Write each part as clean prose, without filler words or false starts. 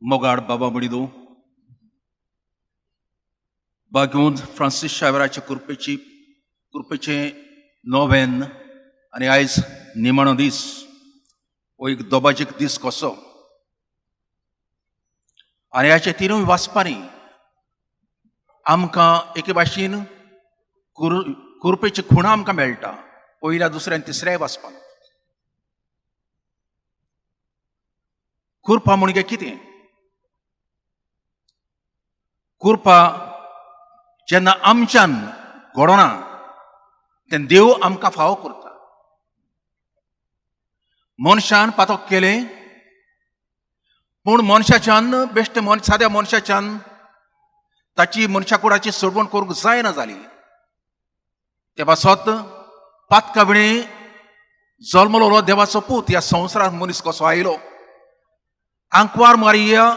मोगाड बाबा म्हणिदू बागवंत फ्रांसीस शावेराचे कृपेचें नोवेन आनी आयज निमाणो दीस, हो एक दोबाजीक दीस कसो. आनी हाचे तिनूय वाचपांनी आमकां एके भाशेन कुरपेची खुणां आमकां मेळटा, पयल्या, दुसऱ्या आनी तिसऱ्याय वाचपान. कुरपा म्हणजे कितें? कुरपा जेन्ना आमच्यान घडना तेन्ना देव आमकां फावो करता. मनशान पातक केलें पूण मनशाच्यान बेश्टे साद्या मनशाच्यान ताची मनशा कुडाची सोडवण करूंक जायना जाली. ते पासत पातका विणे जल्मलो देवाचो पूत ह्या संवसारांत मनीस कसो आयलो. आंकवार मारिया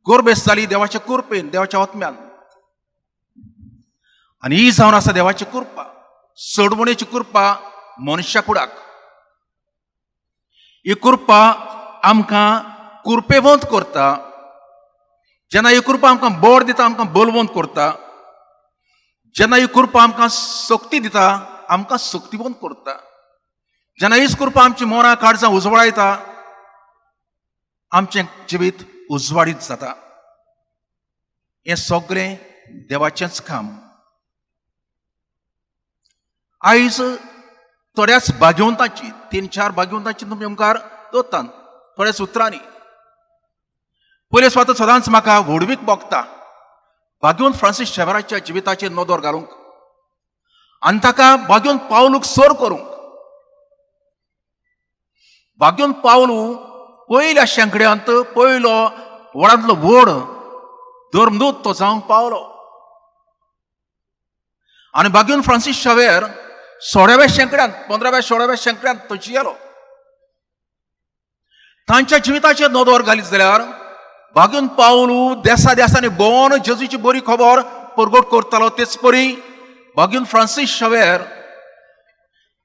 गोरबेस जाली देवाच्या कृपेन, देवाच्या आत्म्यान. आनी ही जावन आसा देवाची कृपा, सोडवणेची कृपा मनशा कुडाक. ही कृपा आमकां कृपेवंत करता. जेन्ना ही कृपा आमकां बळ दिता, आमकां बलवंत करता. जेन्ना ही कृपा आमकां शक्ती दिता, आमकां शक्तिवंत करता. जेन्ना हीच कृपा आमची मोरां काळजां उजवाडायता, आमचें जिवीत उजवाडीत जाता. हें सगळें देवाचेंच काम. आयज थोड्याच भाग्यवंतांची, 3-4 भाग्यवंतांची तुमच्या मुखार दवरतात थोड्याच उतरांनी. पयले सुवात सदांच म्हाका व्हडवीक भोगता भाग्यवंत फ्रांसीस शेवराच्या जिविताचेर नदर घालूंक आनी ताका भाग्यवंत पावलूक सर करूंक. भाग्यवंत पावलू पयल्या शेंकड्यांत पयलो व्हडांतलो व्हड धर्मदूत तो जावंक पावलो. आनी भाग्यवंत फ्रांसीस शावेर 16व्या शेंकड्यांत, 15व्या 16व्या शेंकड्यांत तो जियेलो. तांच्या जिविताचेर नदर घालीत जाल्यार भाग्यवंत पावलू देसा देसांनी भोंवन जेजूची बरी खबर परगट करतालो. तेच परी भाग्यवंत फ्रांसीस शावेर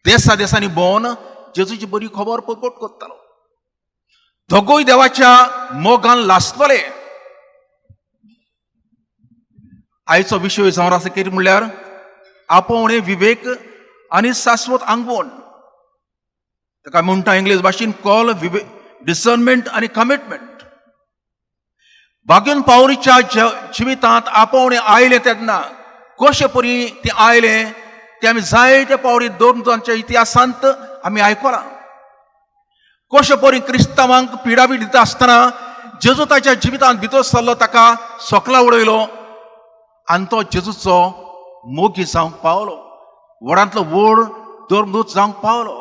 देसा देसांनी भोंवन जेजूची बरी खबर परगट करतालो. दोगूय देवाच्या मोगान लासतले. आयचो विशय जावन आसा कितें म्हणल्यार आपोवणे, विवेक आनी शाश्वत आंगवण. ताका म्हणटा इंग्लीश भाशेन कॉल, डिसर्नमेंट आनी कमिटमेंट. भाग्यवंत पावलीच्या जिवितांत आपोवणे आयलें तेन्ना कशे परी तें आयलें तें आमी जायते पावटी दोन इतिहासांत आमी आयकलां. कशे परी क्रिस्तांवांक पिडापीड दिता आसतना जेजू ताच्या जिवितांत भितर सरलो, ताका सोकला उडयलो आनी तो जेजूचो मोगी जावंक पावलो, व्हडांतलो व्हड धर्मदूत जावंक पावलो.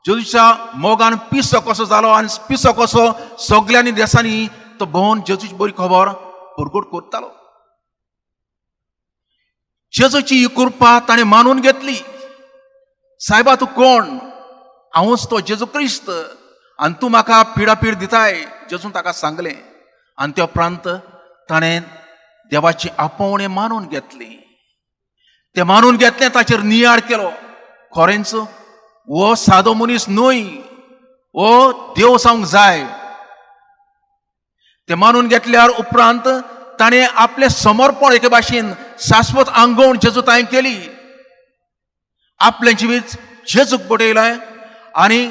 जेजूच्या मोगान पिसो कसो जालो आनी पिसो कसो सगल्यांनी देसांनी तो भोंवन जेजूची बरी खबर परगट करतालो. जेजूची ही कृपा ताणें मानून घेतली. सायबा तूं कोण? हांवूच तो जेजू क्रिस्त आनी तूं म्हाका पिडापीड दिताय, जेजून ताका सांगलें. आनी त्या उपरांत ताणें देवाची आपोवणें मानून घेतली. तें मानून घेतलें, ताचेर नियाळ केलो. खरेंच हो सादो मनीस न्हय, हो देव जावंक जाय. तें मानून घेतल्यार उपरांत ताणें आपलें समर्पण एके भाशेन शाश्वत आंगवण जेजू ताणें केली. आपलें जिवीत जेजूक बडयलें आनी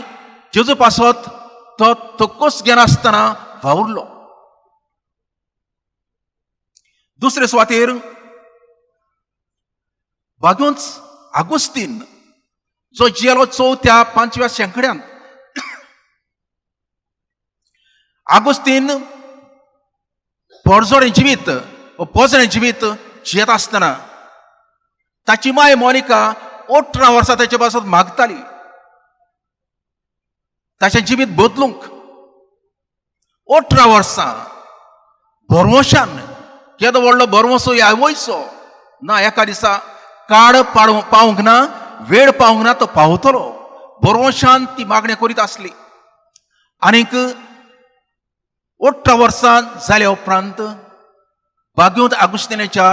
जेजू पासत तो तकस घेनासतना वावुरलो. दुसरे सुवातेर भाग्यवंत आगुस्तीन जो जियेलो 4व्या 5व्या शेंकड्यांत. आगुस्तीन पोरजोडें जिवीत, पोजडें जिवीत जियेत आसतना ताची माय मोनिका 18 वर्सां ताचे पासत मागताली ताचें जिवीत बदलूंक. 18 वर्सां भरवंशान, केदो व्हडलो भरवंसो ह्या आवयचो ना. एका दिसा काड पावंक ना, वेळ पावंक ना, तो पावतलो. भरवंशान ती मागणी करीत आसली. आनीक 18 वर्सां जाल्या उपरांत भाग्यवंत आगुस्तिनाच्या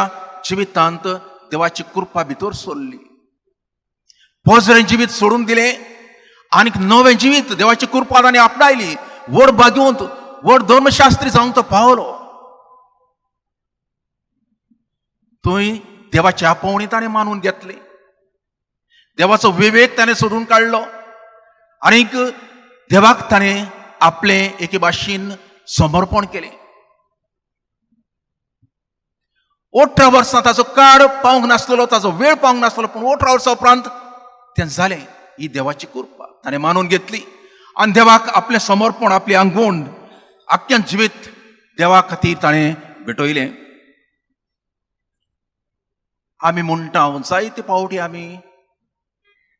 जिवितांत देवाची कृपा भितर सरली. पोजरें जिवीत सोडून दिलें आनीक नवें जिवीत देवाची कृपा ताणें आपणायली. व्हड भाग्यवंत व्हड धर्मशास्त्री जावंक तो पावलो. थंय देवाची आपोवणी ताणें मानून घेतली, देवाचो विवेक ताणें सोदून काडलो आनीक देवाक ताणें आपलें एके भाशेन समर्पण केलें. 18 वर्सां ताचो काळ पावंक नासलेलो, ताचो वेळ पावंक नासलेलो, पूण 18 वर्सां उपरांत तें जालें. ही देवाची कृपा ताणें मानून घेतली आनी देवाक आपलें समर्पण, आपलें आंगवण, आख्ख्यान जिवीत देवा खातीर ताणें भेटयलें. आमी म्हणटा जायते फावटी आमी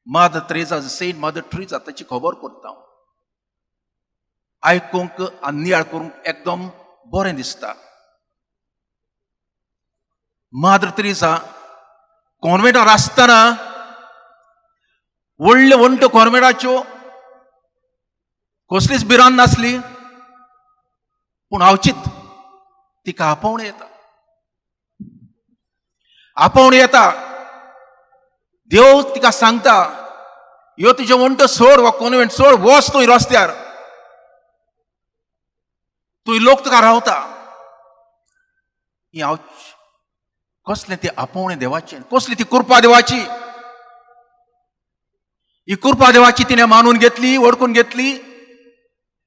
mother Teresa, saint mother Teresa ताची खबर करता, आयकूंक आनी नियाळ करूंक एकदम बरें दिसता. मादर तेरेजा कॉन्वेंटार आसतना व्हडल्यो वण्ट्यो कॉन्वेंटाच्यो, कसलीच भिरांत नासली, पूण अवचीत तिका आपोवणें येता, आपोवणें येता. देव तिका सांगता, यो तुज्यो वण्ट्यो सोड वा कॉन्वेंट सोड, वच तूं रस्त्यार, तूं लोक तुका रावता. ही हांव कसलें तें आपोवणें देवाचें, कसली ती कृपा देवाची. ही कृपा देवाची तिणें मानून घेतली, वळखून घेतली.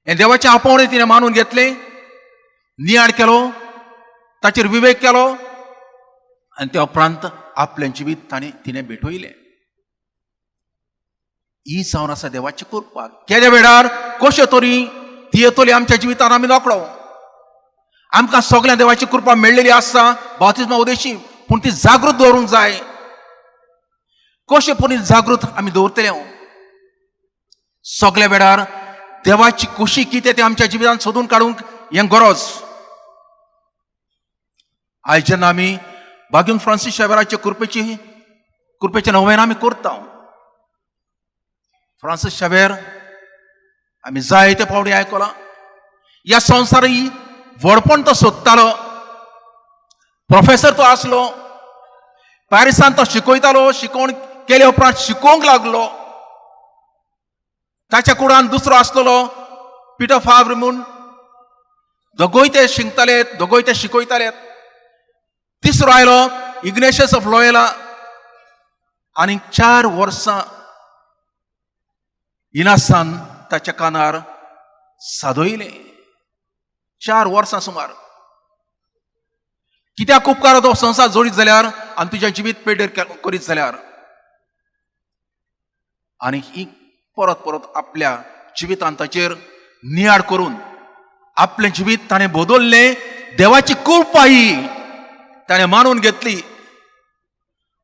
हें देवाचें आपोवणें तिणें मानून घेतलें, नियाळ केलो, ताचेर विवेक केलो आनी त्या उपरांत आपलें जिवीत ताणें तिणें भेटयलें. ही जावन आसा देवाची कृपा. केद्या वेळार कश्यो तरी ती येतली आमच्या जिवितान आमी नकळो. आमकां सगळ्या देवाची कृपा मेळ्ळेली आसा बाप्तिज्मा उदेशी, पूण ती जागृत दवरूंक जाय. कशें परी जागृत आमी दवरतले? सगळ्या वेळार देवाची खुशी कितें तें आमच्या जिवितान सोदून काडूंक हें गरज. आयज जेन्ना आमी बागीन फ्रांसीस शेवराचे कृपेचे नवेन आमी करता, फ्रांसीस शेवेर आमी जायते फावटी आयकलां. ह्या संवसारी व्हडपण तो सोदतालो, प्रोफेसर तो आसलो, पॅरिसान तो शिकयतालो, शिकोवन केले उपरांत शिकोवंक लागलो. ताच्या कुडान दुसरो आसलेलो पिटर फाब्र म्हूण, दोगोय ते शिकताले, दोगोय ते शिकयताले. तिसरो आयलो इग्नेशियस ऑफ लोयला आनी 4 वर्सां इनासान ताच्या कानार सादयलें. 4 वर्सां सुमार. कित्याक उपकार तो संवसार जोडीत जाल्यार आनी तुज्या जिवीत पेडर करीत जाल्यार. आनी ही परत परत आपल्या जिवितान ताचेर नियाळ करून आपलें जिवीत ताणें बदललें. देवाची कृपा ही ताणें मानून घेतली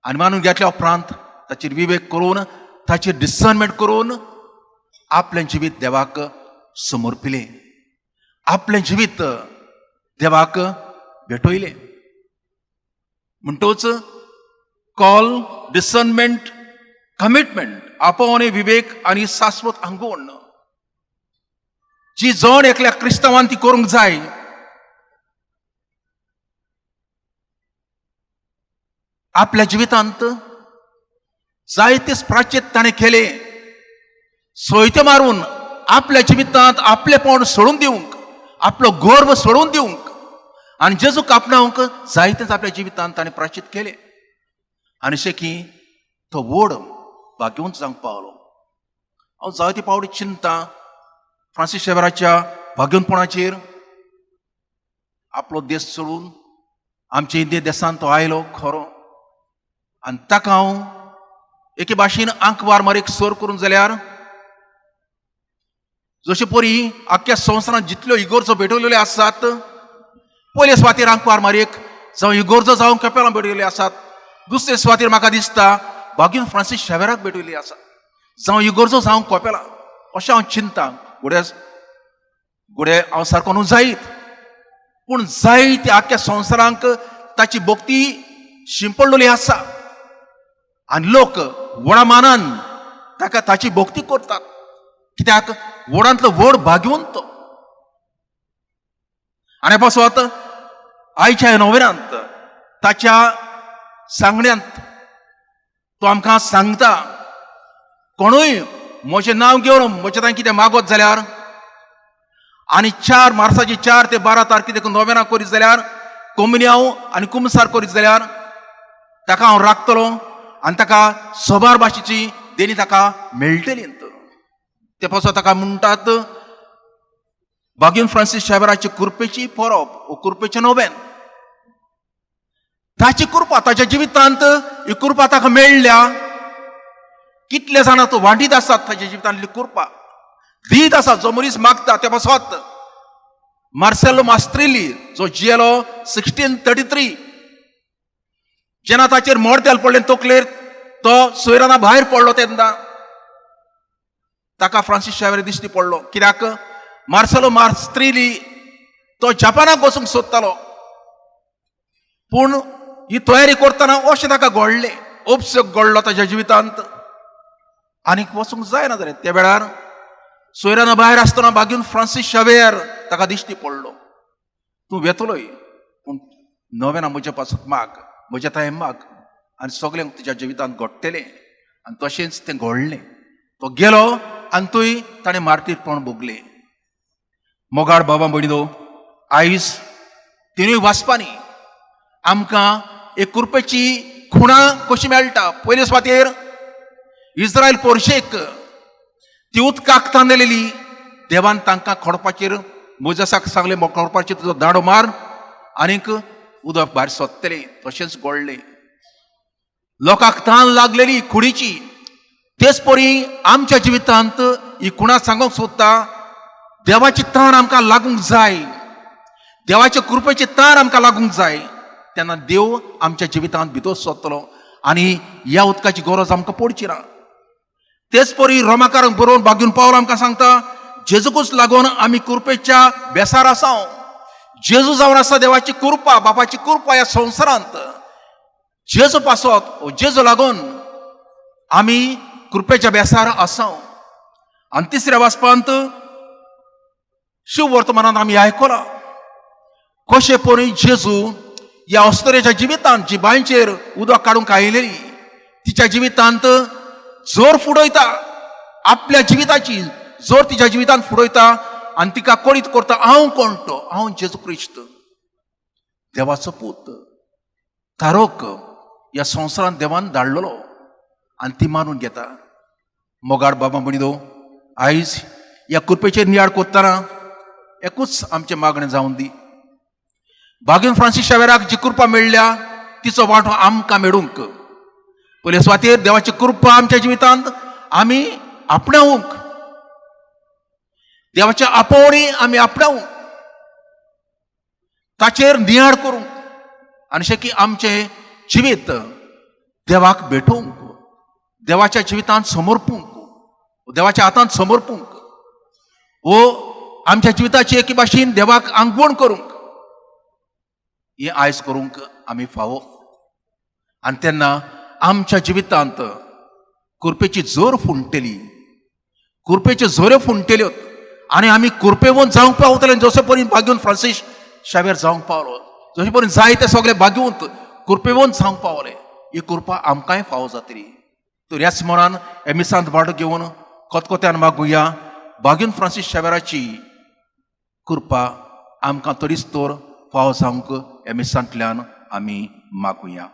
आनी मानून घेतल्या उपरांत ताचेर विवेक करून, ताचेर डिसर्नमेंट करून आपलें जिवीत देवाक समर्पिलें, आपलें जिवीत देवाक भेटयलें. म्हणटोच कॉल, डिसर्नमेंट, कमिटमेंट, आपोवणे, विवेक आनी शाश्वत आंगवण जी जण एकल्या क्रिस्तांवान ती करूंक जाय. आपल्या जिवितांत जायतेच प्राचीत ताणें केले, सोयते मारून आपल्या जिवितांत आपलेपण सोडून दिवंक, आपलो गर्व सोडून दिवंक आनी जेजूक आपणावंक जायतेच आपल्या जिवितांत ताणें प्राचीत केले. आनी शेकी तो व्हड भाग्यवंत जावंक पावलो. हांव जायते फावटी चिंता फ्रांसीस शेवराच्या भाग्यवंतपणाचेर. आपलो देश सोडून आमच्या इंडिये देशांत तो आयलो खरो, आनी ताका हांव एके भाशेन आंकवार मारीक सर करून जाल्यार जशे परी आख्ख्या संवसारांत जितल्यो इगोर्जो भेटवलेल्यो आसात, पयले सुवातेर आंकवार मारीक जावं इगोर्जो जावं कपेलां भेटवलेली आसात, दुसरे सुवातेर म्हाका दिसता बागीन फ्रांसीस शेवेराक भेटवलेली आसा, जावं इगोर्जो जावं कपेलां. अशें हांव चिंता. घुडे घुडे हांव सारको न्हू जायत, पूण जायते आख्ख्या संवसारांक ताची भक्ती शिंपडलेली आसा आनी लोक व्हडा मानान ताका ताची भक्ती करतात. कित्याक व्हडांतलो व्हड भाग्यवंत तो. आनी पासत आयच्या नोवेरांत ताच्या सांगण्यांत तो आमकां सांगता, कोणूय म्हजें नांव घेवन म्हजें तांकां कितें मागत जाल्यार आनी 4 मार्साची 4 ते 12 तारखे देखून नोवेना करीत जाल्यार, कोमुनियांव आनी कुमसार करीत जाल्यार ताका हांव राखतलो आनी ताका सोबार भाशेची देणी ताका मेळटली. ते पासत ताका म्हणटात बागीन फ्रांसीस शावेराची कृपेची परब वो कृपेचें नोवेन. ताची कृपा ताच्या जिवितांत ही कृपा ताका मेळ्ळ्या. कितले जाणां तो वांटीत आसात ताच्या जिवितांतली कृपा दीत आसा. जो मनीस मागता ते पासत मार्सेलो मास्त्रिली जो जियेलो 1633, जेन्ना ताचेर मोडतेल पडलें तकलेर, तो सोयराना भायर पडलो तेन्ना ताका फ्रांसीस शावेर दिश्टी पडलो. कित्याक मार्सेलो मास्त्रिली तो जपानाक वचूंक सोदतालो, पूण ही तयारी करतना अशें ताका घडलें, उपसक घडलो ताच्या जिवितांत आनीक वचूंक जायना जालें. त्या वेळार सोयराना भायर आसतना बागीन फ्रांसीस शावेर ताका दिश्टी पडलो. तूं वेतलोय पूण नवेना म्हज्या पासत माग, म्हज्या तांय माग आनी सगळें तुज्या जिवितांत घडटलें. आनी तशेंच तें घडलें. तो गेलो आनी थंय ताणें मार्टीरपण भोगलें. मोगाळ बाबा भयणीनो, आयज तिनूय वाचपांनी आमकां एक कृपेची खुणा कशी मेळटा. पयले सुवातेर इस्रायल पोरशेक ती उदकाक तांदलेली, देवान तांकां खडपाचेर मोजसाक सांगलें खडपाचेर तुजो दांडो मार आनीक उदक भायर सोदतलें. तशेंच घडलें. लोकांक तान लागलेली कुडीची. तेच परी आमच्या जिवितांत ही खुणा सांगूंक सोदता, देवाची तान आमकां लागूंक जाय, देवाचे कृपेची तान आमकां लागूंक जाय. तेन्ना देव आमच्या जिवितांत भितर सोदतलो आनी ह्या उदकाची गरज आमकां पडची ना. तेच परी रोमाकारांक बरोवन बागून पावल आमकां सांगता, जेजूकूच लागून आमी कृपेच्या बेसार आसा. जेजू जावन आसा देवाची कृपा, बापाची कृपा ह्या संवसारांत. जेजू पासत, जेजू लागून आमी कृपेच्या बेसार आसा. आनी तिसऱ्या वाचपांत शिव वर्तमानांत आमी आयकलां कशे परी जेजू ह्या अस्तरेच्या जिवितांत जी बांयचेर उदक काडूंक आयलेली तिच्या जिवितांत जोर फुडयता, आपल्या जिविताची जोर तिच्या जिवितांत फुडयता आनी तिका कळीत करता, हांव कोण तो, हांव जेजू क्रिस्त देवाचो पूत तारोक ह्या संवसारांत देवान धाडलेलो आनी ती मानून घेता. मोगाड बाबा म्हणिदो, आयज ह्या कृपेचेर नियाळ करतना एकूच आमचें मागणें जावन दी, बागीन फ्रांसीस शावेराक जी कृपा मेळ्ळ्या तिचो वांटो आमकां मेळूंक. पयले सुवातेर देवाची कृपा आमच्या जिवितांत आमी आपणावंक, देवाच्या आपोवणी आमी आपणावंक, ताचेर नियाळ करूंक आनी शेकी आमचें जिवीत देवाक भेटोवंक, देवाच्या जिवितांत समर्पूंक, देवाच्या हातांत समर्पूंक, वो आमच्या जिविताची एके भाशेन देवाक आंगवण करूंक, हें आयज करूंक आमी फावो. आनी तेन्ना आमच्या जिवितांत कृपेची जोर फुंडटली, कृपेच्यो जोऱ्यो फुंडटल्यो आनी आमी कृपेवन जावंक पावतले. जशे परी बागेवन फ्रांसीस शावेर जावंक पावलो, जशे परी जाय ते सगळे बागेवंत कृपेवन जावंक पावले, ही कृपा आमकांय फावो जातली. तर ह्याच मनान ह्या मिसांत वांटो घेवन खतखत्यान मागुया, बागेवन फ्रांसीस शावेराची कृपा आमकां तरीच तर फावो जावंक ह्या मिसांतल्यान आमी मागुया.